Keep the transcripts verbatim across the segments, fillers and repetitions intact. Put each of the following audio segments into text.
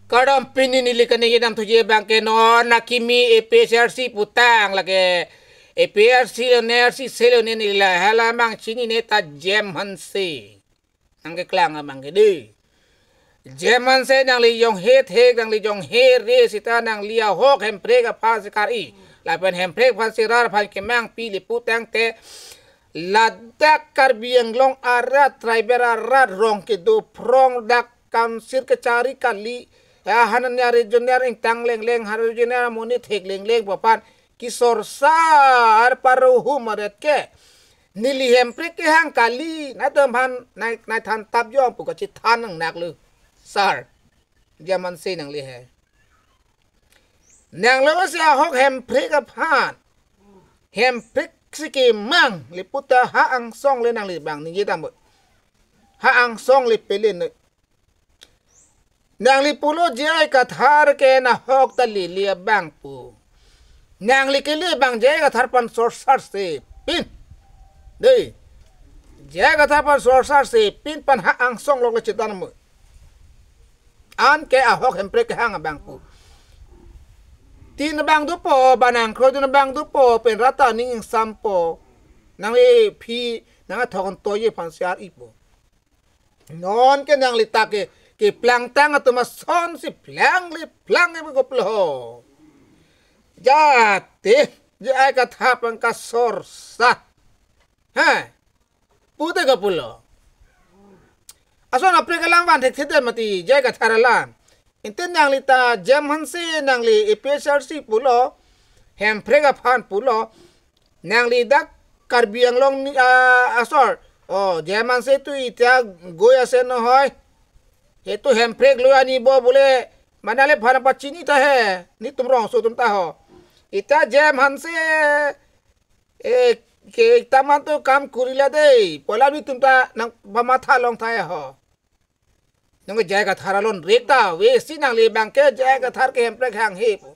Kardom, pini neli kaningje dam thuji abang ke non akimi A P H L C putang lake A P H L C lo ne R C C lo ne neli la hala mang chinine ta Jem Hanse. Nangkeklang abang ke dei. Jem Hanse nangli jonghe thek, nangli jonghe re sita nangli ahok Hemprek aphan si kar-i. Lapen Hemprek aphan si rat aphan kemangpi le putangte ladak Karbi Anglong arat, tribal arat, rong kedo phrong, dak kamsir kachari kali, ya, hananya regional ingtang lengleng, ha regional amonit thek lengleng pu aphan kisorsar paruhum aret ke. Neli Hemprek kehang kali, nangtum aphan nai, nai than tap jong pu kachethan nang nak lu. Sar, Jem Hanse nangli he. Nangli masi ahok Hemprek aphan, Hemprek si kemang le puta ha angsong le nangli abang ningje dam bo. Ha angsong le pele ne. Nangli pulo J I Kathar ke nahok ta lele abang pu. Nangli kele abang J I Kathar aphan sorsar si pin. Dei. J I Kathar aphan sorsar si pin pen ha angsong lok le chethan mo. Anke ahok Hemprek kehang abang pu. Tin abang dopo, banang krodun abang dopo, pen rat ta ning ingsampo. Nangli phi, nang athok antoye aphan siar ipo. Non ke nangli ta ke, keplangtang atum ason si plang le plang e koplo. Jate, J I Kathar aphan kasorsar. Ha? Pute kapulo. Ason apre kelang van thek thedem mati J I Kathar alam. Ente nangli ta Jem Hanse nangli A P H L C pulo, Hemprek aphan pulo, nangli dak Karbi Anglong ni, ah, asor. Oh, Jem Hanse tu ita goi ase nohoi. Itu Hemprek lo ani bo bole mana le phana pachini ta he. Netum rongso atum ta ho. Ita Jem Hanse, eh, ke taman to kam kurila dei. Pola netum ta nang pamatha long tha ho. Nang J I Kathar alon rek ta, we si nangli abang ke J I Kathar ke Hemprek hang he pu.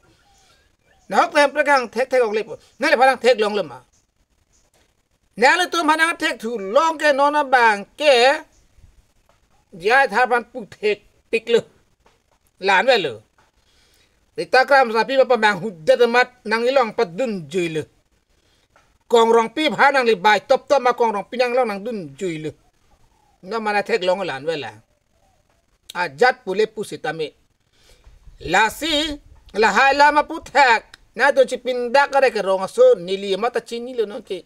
Nahok ta Hemprek hang thek thek ong le pu. Nangli aphan nang thek long le ma. Nanglitum aphan nang thek thu long ke non abang ke J I Kathar aphan pu thek pik le. Lan velo. Rita Kramsapi ba pamang hudet amat nangli long padun jui le. Kong Rongpi aphan nangli bai top top ma Kong Rongpi nang long nang dun jui le. Na mana thek long lan vela. Ajat pule pusitame. Lasi, lahai lama puthak. Na to chipindak kare ke rong aso neli mata chinilo non ke.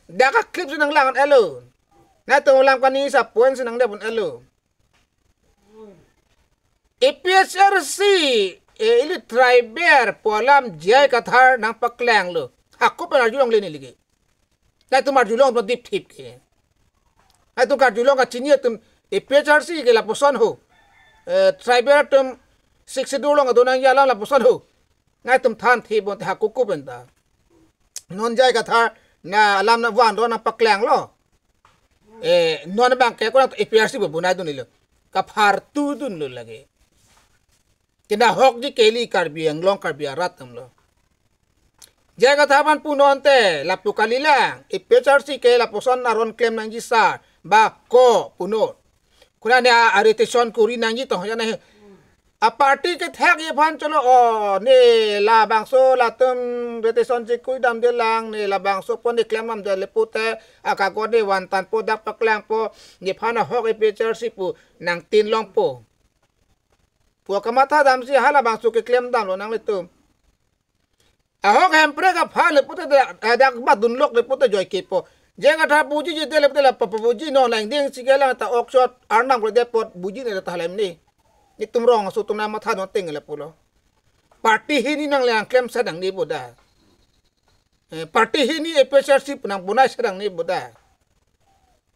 Dak a clip si nang lang elo. Na to lang kani sa point si nang debon elo. A P H L C, eh, ili tribal pu alam J I Kathar nang paklang lo. Hako pen arjulong le neli ke. Nangtum arjulong to dip thip ke. Nangtum karjulong kachini atum A P H L C ke lapuson ho. Eh, tribal atum Sixth Schedule along adonang ya alam lapuson ho. Nangtum than thip bon te hako ko pen ta. Non J I Kathar na alam na van ro nang paklang lo. Eh, non abang ke ko A P H L C bo bunai dun lo. Kaphartu dun lo lagi. Kena hok ji keli Karbi Anglong Karbi arat atum lo. J I Kathar aphan punon te lapu kali lang. A P H L C ke lapuson aron klem nangji sar. Ba ko punon. Kuna ne a, a rotation kuri nangji tong ya ne. A party kethak ye aphan cholo o ne labangso latum rotation chekui damde lang ne labangso pon ne klem damde le pute akagot ne van tanpo dak paklangpo nephan ahok A P H L C pu nangtin longpo. Pu kamatha damsi halabangso keklem damlo nanglitum. Ahok Hemprek aphan le pute dak, eh, dak badun lok le pute joi kepo. J I Kathar puji ji de le pute la papa puji non lang ding si ke lang ta oksot arnam le depot puji ne ta halem ni. Netum rong aso atum nang matha non teng le pulo. Party hini nang le nang klem sedang ni boda. Eh, party hini A P H L C pu nang bunai sedang ni boda.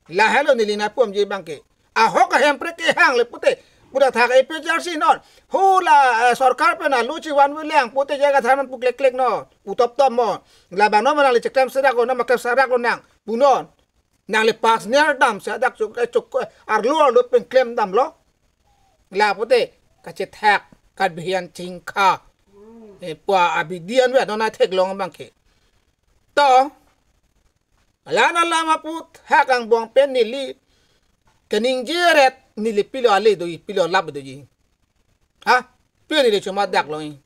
Lahelo neli na pum ji abang ke. Ahok a Hemprek kehang le pute. Puda thak A P H L C non. Hula, eh, sorkar pen alu chevan ve lang pute J I Kathar aphan pu klek klek non. Pu top top non. Labang non ma nang le cheklem serak lo nang ma klem serak lo nang. Punon. Nang le pas ner dam sedak chok, eh, chok, eh, arlo arlo pen klem damlo. La pute kachethak Karbi an chingkha. Eh, pu abidi an ve non athek long abang ke. To. Alan alam aputhak angbong pen neli kaningje ret neli pilo ale doji, pilo lap doji. Ha? Pini le chuma dak long.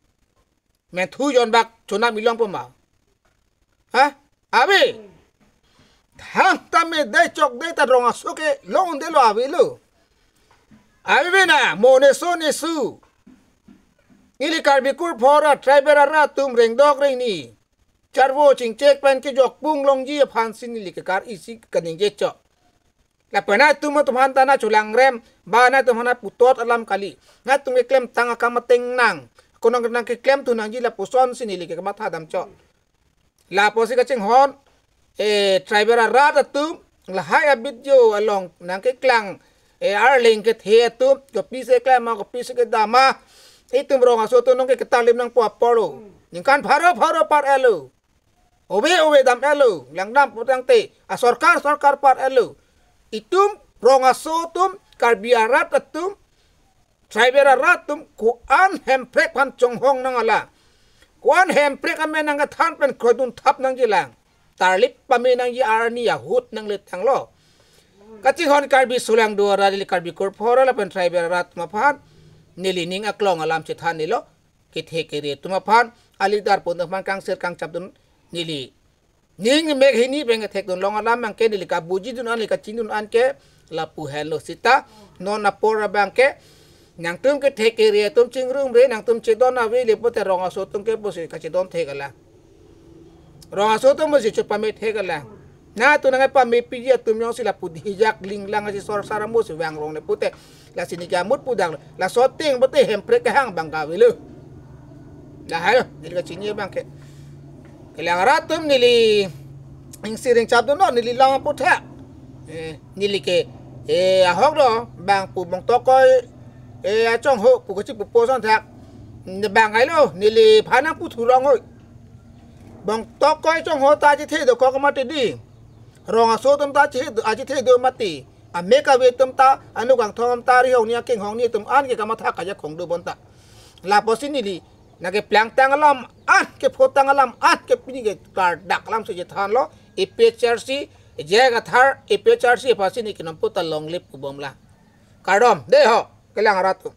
Menthu jon bak chuna milong poma. Ha? Abi. Thang tame dei chok dei ta rong aso ke long de lo abi lo. Abi bina mo ne so ne su. Neli Karbi kurphor a tribal arat atum rengdok rengni. Charvo chingchek pen kejok pung longji aphan si neli kekar isi kaningje chok. Lapen nangtum atum aphan ta na chulang rem, ba nangtum aphan putot alam kali. Nangtum keklem tang akam ateng nang. Konang nang keklem tu nangji lapuson si neli ke kamatha dam chok. Lapusi kachinghon, eh, tribal arat atum, lahai a-video along nangkeklang, eh, arleng kethe atum, kopisi keklem ma, kopisi kedam ma, itum rong aso atum nangke ketarlip nangpo apor lo. Ningkan pharo pharo par-et lo. Ove ove dam-et lo, langdam putangte, a sorkar sorkar par-et lo. Itum rong aso atum, Karbi arat atum, tribal arat atum, ko-an Hemprek aphan chonghong nang ala. Ko-an Hemprek amen nangkethan pen krodun thap nangji lang. Tarlip pame nangji arni ahut nangletang lo. Kachinghon Karbi sulang do arat neli Karbi kurphor lapen tribal arat atum aphan. Neli ning aklong alam chethan nelo. Kethe kere atum aphan, a-leader pon aphan kangsir kangchap dun neli. Ning mek hini pen kethek dun long alam abang ke neli kabuji dun an, neli kachini dun an ke lapu henlo sita, non apor abang ke, nangtum kethe kere atum chingrumre, nangtum chedon ave le pute rong aso atum ke pusi kachedon thek alang. Rong aso atum pusi chepame thek alang. Nangtum nangpame piji atum jongsi lapu hijak linglang asi sor sar amo si vang rong le pute. Lasi neli ke amut pu dak lo. Laso ateng pute Hemprek kehang abang ke ave lo. Lahai lo, neli kachini abang ke. Kelang arat atum neli ingsir ingchap dun lo, neli lang pu thak. Eh, neli ke, eh, ahok lo, bang pu Bongtokoi, eh, achongho pu kachi pu poson thak. Ne bang ai lo, neliphan nangpu thu long hoi. Bongtokoi chongho ta chithe dokok mati dei. Rong aso atum ta chithe, achithe do mati. Amek ave atum ta, anuk angthong atum ta, rihong ni akenghong ni atum an ke kamatha kajakhong do bonta. Lapusi neli, nangkeplang tang alam an, kepho tang alam an, ke pini ke kardak alam si chethan lo, A P H L C, J I Kathar, A P H L C, aphansi neli ke nampu ta longle pu bom la. Kardom, dei ho, kelang arat atum.